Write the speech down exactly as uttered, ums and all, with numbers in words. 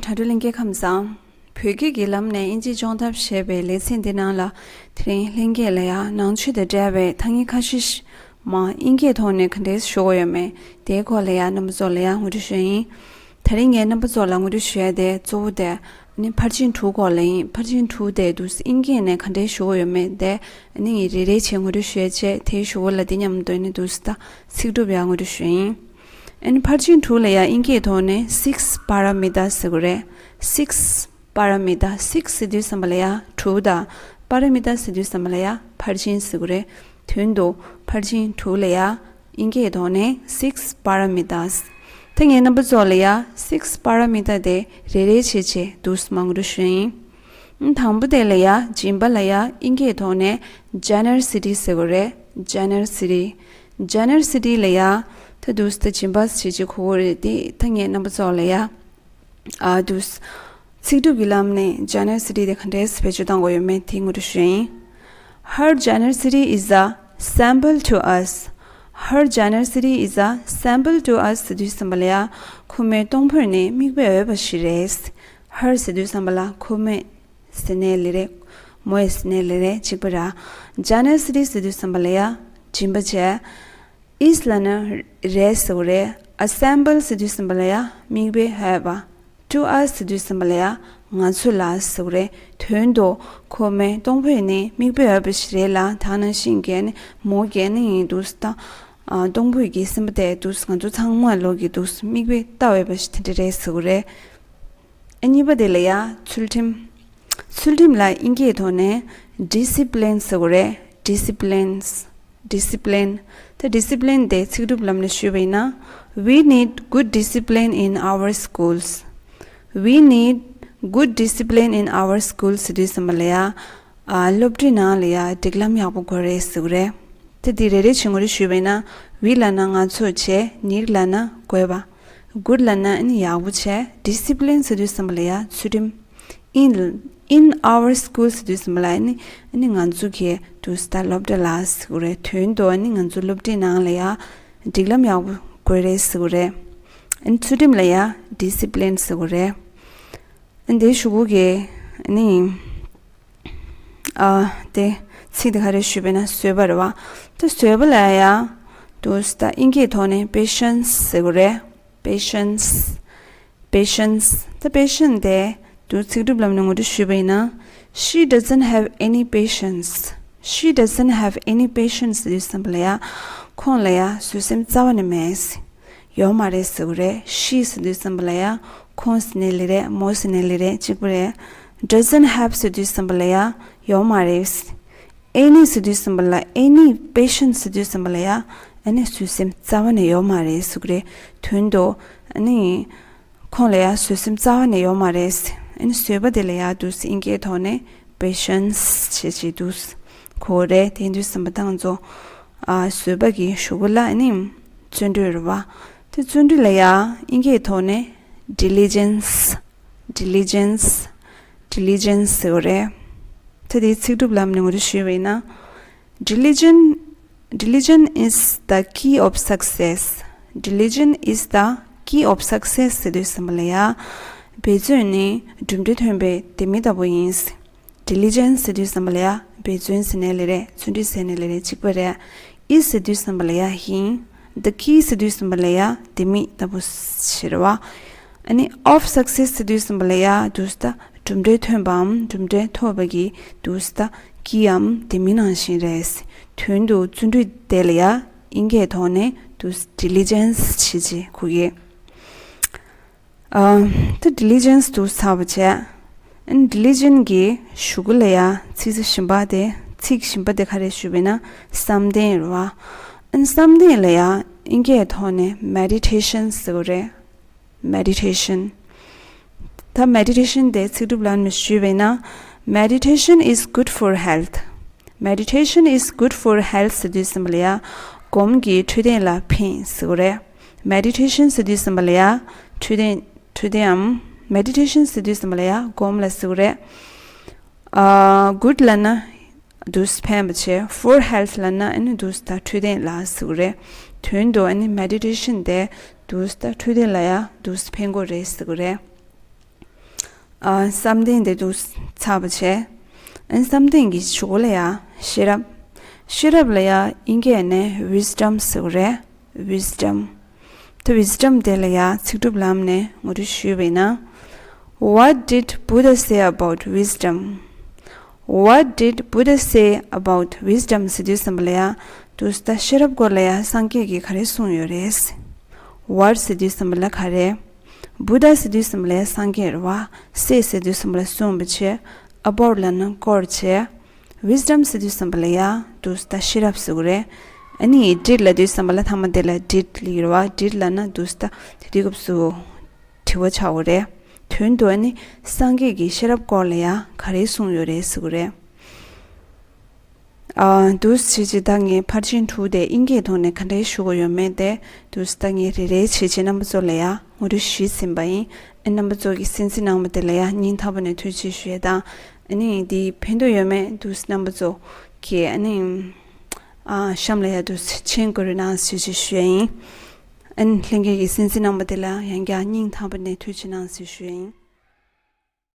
དྲ་གྲོགས་ལྷན་རྒྱས་ཁམས་བཟང་། བོད་སྐད་ཀྱི་ལམ་ནས་དབྱིན་ཇི་སྦྱོང་ཐབས་ཞེས་པའི་ལེ་ཚན་འདི་ནང་ལ། དེ་རིང་ལྷན་རྒྱས་ལ་ཡང་ནང་ཆོས་དང་འབྲེལ་བའི་ཐ་སྙད་ཁ་ཤས་མ་དབྱིན་སྐད་ཐོག་ནས་ག་འདྲས་ཞུ་དགོས་ཡོད་མེད་དེའི་སྐོར་ལ་ཡང་རྣམ་པ་ཚོ་ལ་ཡང་ངོ་སྤྲོད་ཞུ་ཡ་ཡིན། དེ་རིང་ངས་རྣམ་པ་ཚོ་ལ་ངོ་སྤྲོད་ཞུ་ཡ་དེ་གཙོ་བོ་དེ་ནི་ཕར་ཕྱིན་དྲུག་སྐོར་ལ་ཡིན། ཕར་ཕྱིན་དྲུག་དེ་འདུག་སེ་དབྱིན་སྐད་ནས་ག་འདྲས་ཞུ་དགོས་ཡོད་མེད་དེ་ནི་ངས་རེ་རེ་བྱས་ངོ་སྤྲོད་ཞུ་ཡ་བྱས། དེའི་གཞུག་གུ་ལ་དེ་མཉམ་དུ་ནི་འདུག་སེ་ད་ཚིག་གྲུབ་ཡང་ངོ་སྤྲོད་ཞུ་ཡ་ཡིན། ཨ་ནི་ཕར་ཕྱིན་དྲུག་ལ་ཡང་དབྱིན་སྐད་ཐོག་ནས་six parameters ཟེར་གྱི་རེད། six parameter, six ཟེར་དུས་ཙམ་པ་ལ་ཡང་དྲུག་དང་། parameter ཟེར་དུས་ཙམ་པ་ལ་ཡང་ཕར་ཕྱིན་ཟེར་གྱི་རེད། དོན་དུ་ཕར་ཕྱིན་དྲུག་ལ་ཡང་དབྱིན་སྐད་ཐོག་ནས་six parameters། ད་ངས་རྣམ་པ་ཚོ་ལ་ཡང་six parameter དེ་རེ་རེ་བྱས་བྱས་འདུག་སེ་མར་ངོ་སྤྲོད་ཞུ་ཡ་ཡིན། དང་པོ་དེ་ལ་ཡང་སྦྱིན་པ་ལ་ཡང་དབྱིན་སྐད་ཐོག་ནས་generosity ཟེར་གྱི་རེད། generosity། generosity ལ་ཡང་ད་འདུག་སེ་ད་སྦྱིན་པ་བྱེད་ཀྱི་གོ་གོ་རེད། དེ་ད་ངས་རྣམ་པ་ཚོ་ལ་ཡང་ཨ་འདུག་སེ་ཚིག་གྲུབ་ཀྱི་ལམ་ནས་generosity དེ་ག་འདྲས་བེད་སྤྱོད་གཏང་དགོས་ཡོད་མེད་དེ་ངོ་སྤྲོད་ཞུ་ཡ་ཡིན། Her generosity is a symbol to us. Her generosity is a symbol to us ཟེར་དུས་ཙམ་པ་ལ་ཡང་ཁོ་མོའི་གཏོང་ཕོད་ནི་མིག་དཔེ་འོས་པ་ཞིག་རེད། Her ཟེར་དུས་ཙམ་པ་ལ་ཁོ་མོས་ཟེར་ནའི་ལེགས་རེད། མོས་ཟེར་ནའི་ལེགས་རེད། གཅིག་པ་རེད། generosity ཟེར་དུས་ཙམ་པ་ལ་ཡང་སྦྱིན་པ་བྱས། is ལབ་ན་རེད་ཟེར་གྱི་རེད། a symbol ཟེར་དུས་ཙམ་པ་ལ་ཡང་མིག་དཔེ་འོས་པ། to us ཟེར་དུས་ཙམ་པ་ལ་ཡང་ང་ཚོ་ལ་ཟེར་གྱི་རེད། དོན་དུ་ཁོ་མོའི་གཏོང་ཕོད་ནི་མིག་དཔེ་འོས་པ་ཞིག་རེད་ལ། ད་ནང་བཞིན་གྱི་ནི་མོ་གིས་ནི་ཡིན་འདུག་སེ་ད་ཨ་གཏོང་ཕོད་ཀྱི་སེམས་པ་དེ་འདུག་སེ་ང་ཚོ་ཚང་མ་ལོག་གི་འདུག་སེ་མིག་དཔེ་ལྟ་འོས་པ་ཞིག་དེ་འདྲ་རེད་ཟེར་གྱི་རེད། ཨ་གཉིས་པ་དེ་ལ་ཡང་ཚུལ་ཁྲིམས། ཚུལ་ཁྲིམས་ལ་དབྱིན་སྐད་ཐོག་ནས་discipline ཟེར་གྱི་རེད། disciplines discipline། ད་discipline དེ་ཚིག་གྲུབ་ལམ་ནས་ཞུས་པ་ཡིན་ན། We need good discipline in our schools. We need good discipline in our schools ཟེར་དུས་ཙམ་པ་ལ་ཡང་ཨ་སློབ་གྲྭའི་ནང་ལ་ཡང་སྒྲིག་ལམ་ཡག་པོ་དགོས་རེད་ཟེར་གྱི་རེད། ད་དེ་རེ་རེ་བྱས་ངོ་སྤྲོད་ཞུས་པ་ཡིན་ན། we ལབ་ན་ང་ཚོ་བྱས། need ལབ་ན་དགོས་པ། good ལབ་ན་ཨ་ནི་ཡག་པོ་བྱས། discipline ཟེར་དུས་ཙམ་པ་ལ་ཡང་ཚུལ་ཁྲིམས། in in our school ཟེར་དུས་ཙམ་པ་ལ་ཨ་ནི་ཨ་ནི་ང་ཚོ་གི་འདུག་སེ་ད་སློབ་གྲྭ་ལ་ཟེར་གྱི་རེད། དོན་དུ་ཨ་ནི་ང་ཚོ་སློབ་གྲྭའི་ནང་ལ་ཡང་སྒྲིག་ལམ་ཡག་པོ་དགོས་རེད་ཟེར་གྱི་རེད། ཨ་ནི་ཚུལ་ཁྲིམས་ལ་ཡང་discipline ཟེར་གྱི་རེད། ཨ་ནི་དེའི་གཞུག་གུ་གི་ཨ་ནི་ཨ་དེ་ཚིག་དེ་ག་རེ་ཞུས་པ་ཡིན་ན་བཟོད་པ་རེད་པ། ད་བཟོད་པ་ལ་ཡང་འདུག་སེ་ད་དབྱིན་སྐད་ཐོག་ནས་patience ཟེར་གྱི་རེད། patience patience ད་patience དེ་འདུག་སེ་ཚིག་གྲུབ་ལམ་ནས་ངོ་སྤྲོད་ཞུས་པ་ཡིན་ན། She doesn't have any patience. She doesn't have any patience ཟེར་དུས་ཙམ་པ་ལ་ཡང་ཁོང་ལ་ཡང་བཟོད་སེམས་རྩ་བ་ནས་མེད། ཡོད་མ་རེད་ཟེར་གྱི་རེད། She ཟེར་དུས་ཙམ་པ་ལ་ཡང་ཁོང་ཟེར་ནའི་ལེགས་རེད། མོ་ཟེར་ནའི་ལེགས་རེད། གཅིག་པ་རེད། doesn't have ཟེར་དུས་ཙམ་པ་ལ་ཡང་ཡོད་མ་རེད། any ཟེར་དུས་ཙམ་པ་ལ། any patience ཟེར་དུས་ཙམ་པ་ལ་ཡང་ཨ་ནི་བཟོད་སེམས་རྩ་བ་ནས་ཡོད་མ་རེད་ཟེར་གྱི་རེད། དོན་དུ་ཨ་ནི་ཁོང་ལ་ཡང་བཟོད་སེམས་རྩ་བ་ནས་ཡོད་མ་རེད། ཨ་ནི་བཟོད་པ་དེ་ལ་ཡང་འདུག་སེ་དབྱིན་སྐད་ཐོག་ནས་patience བྱེད་ཅེས་འདུག་གོ་རེད། དེ་དུས་ཙམ་པ་ད་ང་ཚོ་ཨ་བཟོད་པ་གི་གཞུག་གུ་ལ་ཨ་ནི་བརྩོན་འགྲུས་རེད་པ། དེ་བརྩོན་འགྲུས་ལ་ཡང་དབྱིན་སྐད་ཐོག་ནས་diligence diligence diligence ཟེར་བ་རེད། ད་དེའི་ཚིག་གྲུབ་ལམ་ནས་ངོ་སྤྲོད་ཞུས་པ་ཡིན་ན། Diligent, diligent is the key of success. Diligent is the key of success ཟེར་དུས་ཙམ་པ་ལ་ཡང་འབད་བརྩོན་ནི་གྲུབ་འབྲས་ཐོན་པའི་ལྡེ་མིག་ལྟ་བུ་ཡིན། diligence ཟེར་དུས་ཙམ་པ་ལ་ཡང་འབད་བརྩོན་ཟེར་ནའི་ལེགས་རེད། བརྩོན་འགྲུས་ཟེར་ནའི་ལེགས་རེད། གཅིག་པ་རེད། is ཟེར་དུས་ཙམ་པ་ལ་ཡང་ཡིན། the key ཟེར་དུས་ཙམ་པ་ལ་ཡང་ལྡེ་མིག་ལྟ་བུ་ཞིག་རེད་པ། ཨ་ནི་of success ཟེར་དུས་ཙམ་པ་ལ་ཡང་འདུག་སེ་ད་གྲུབ་འབྲས་ཐོན་པའམ་གྲུབ་འབྲས་ཐོབ་པ་གི་འདུག་སེ་ད་ཀི་ཡམ་ལྡེ་མིག་ནང་བཞིན་རེད། དོན་དུ་བརྩོན་འགྲུས་དེ་ལ་ཡང་དབྱིན་སྐད་ཐོག་ནས་འདུག་སེ་diligence བྱེད་ཅེས་གོ་གི། ཨ་ད་diligence འདུག་སེ་ཚར་བ་བྱས། ཨ་ནི་diligent གི་གཞུག་གུ་ལ་ཡང་ཚིག་གཞན་པ་དེ་ཚིག་གཞན་པ་དེ་ག་རེ་ཞུས་པ་ཡིན་ན་བསམ་གཏན་རེད་པ། ཨ་ནི་བསམ་གཏན་ལ་ཡང་དབྱིན་སྐད་ཐོག་ནས་meditation ཟེར་གྱི་རེད། meditation ད་meditation དེ་ཚིག་གྲུབ་ལམ་ནས་ཞུས་པ་ཡིན་ན། Meditation is good for health. Meditation is good for health ཟེར་དུས་ཙམ་པ་ལ་ཡང་སྒོམ་གྱིས་འཕྲོད་བསྟེན་ལ་ཕན་ཟེར་གྱི་རེད། meditation ཟེར་དུས་ཙམ་པ་ལ་ཡང་འཕྲོད་བསྟེན་འཕྲོད་བསྟེནམ། meditation ཟེར་དུས་ཙམ་པ་ལ་ཡང་སྒོམ་ལ་ཟེར་གྱི་རེད། ཨ་good ལབ་ན་འདུག་སེ་ཕན་པ་བྱེད། for health ལབ་ན་ཨ་ནི་འདུག་སེ་ད་འཕྲོད་བསྟེན་ལ་ཟེར་གྱི་རེད། དོན་དུ་ཨ་ནི་meditation དེ་འདུག་སེ་ད་འཕྲོད་བསྟེན་ལ་ཡང་འདུག་སེ་ཕན་གྱི་རེད་ཟེར་གྱི་རེད། ཨ་བསམ་གཏན་དེ་འདུག་ཚར་བ་བྱས། ཨ་ནི་བསམ་གཏན་གྱི་གཞུག་ལ་ཡ་ཤེས་རབ། ཤེས་རབ་ལ་ཡ་དབྱིན་སྐད་ནས་wisdom ཟེར་གི་རེད། wisdom། ད་wisdom དེ་ལ་ཡ་ཚིག་གྲུབ་ལམ་ནས་ངོ་སྤྲོད་ཞུས་པ་ཡིན་ན། What did Buddha say about wisdom? What did Buddha say about wisdom? ཟེར་དུས་ཙམ་པ་ལ་ཡ་འདུག་སེ་ད་ཤེས་རབ་སྐོར་ལ་ཡ་སངས་རྒྱས་ཀྱིས་ག་རེ་གསུངས་ཡོད་རེད། What ཟེར་དུས་ཙམ་པ་ལ་ག་རེ། Buddha ཟེར་དུས་ཙམ་པ་ལ་ཡ་སངས་རྒྱས་རེད་བ། Say ཟེར་དུས་ཙམ་པ་ལ་གསུངས་པ་བྱས། About ལབ་ན་སྐོར་བྱས། Wisdom ཟེར་དུས་ཙམ་པ་ལ་ཡ་འདུག་སེ་ད་ཤེས་རབ་ཟེར་གི་རེད། ཨ་ནི་did ལབ་དུས་ཙམ་པ་ལ་ཐ་མ་དེ་ལ་did ལབ་ཀྱི་རེད་བ། did ལབ་ན་འདུག་སེ་ད་དེ་དུས་སྐབས་སུ་དྲི་བ་ཆགས་ཀྱི་རེད། དོན་དུ་ཨ་ནི་སངས་རྒྱས་ཀྱིས་ཤེས་རབ་སྐོར་ལ་ཡ་ག་རེ་གསུངས་ཡོད་རེད་ཟེར་གི་རེད། ཨ་འདུག་སེ་བྱས་བྱས་ད་ངས་ཕར་ཕྱིན་དྲུག་དེ་དབྱིན་སྐད་ཐོག་ནས་ག་འདྲས་ཞུ་དགོས་ཡོད་མེད་དེ་འདུག་སེ་ད་ངས་རེ་རེ་བྱས་བྱས་རྣམ་པ་ཚོ་ལ་ཡ་ངོ་སྤྲོད་ཞུས་ཟིན་པ་ཡིན། ཨ་རྣམ་པ་ཚོ་གིས་གསན་གཟིགས་གནང་བ་དེ་ལ་ཡ་སྙིང་ཐག་པ་ནས་ཐུགས་རྗེ་ཆེ་ཞུ་ཡ་དང་། ཨ་ནི་འདི་ཕན་ཐོགས་ཡོད་མེད་འདུག་སེ་རྣམ་པ་ཚོ་གིས་ཨ་ནི་ཨ་གཤམ་ལ་ཡ་འདུག་སེ་མཆན་བཀོད་རོགས་གནང་ཞེས་ཞུ་ཡ་ཡིན། ཨ་ནི་ལྷན་རྒྱས་ཀྱིས་གསན་གཟིགས་གནང་བ་དེ་ལ་ཡང་བསྐྱར་སྙིང་ཐག་པ་ནས་ཐུགས་རྗེ་གནང་ཞེས་ཞུ་ཡ་ཡིན།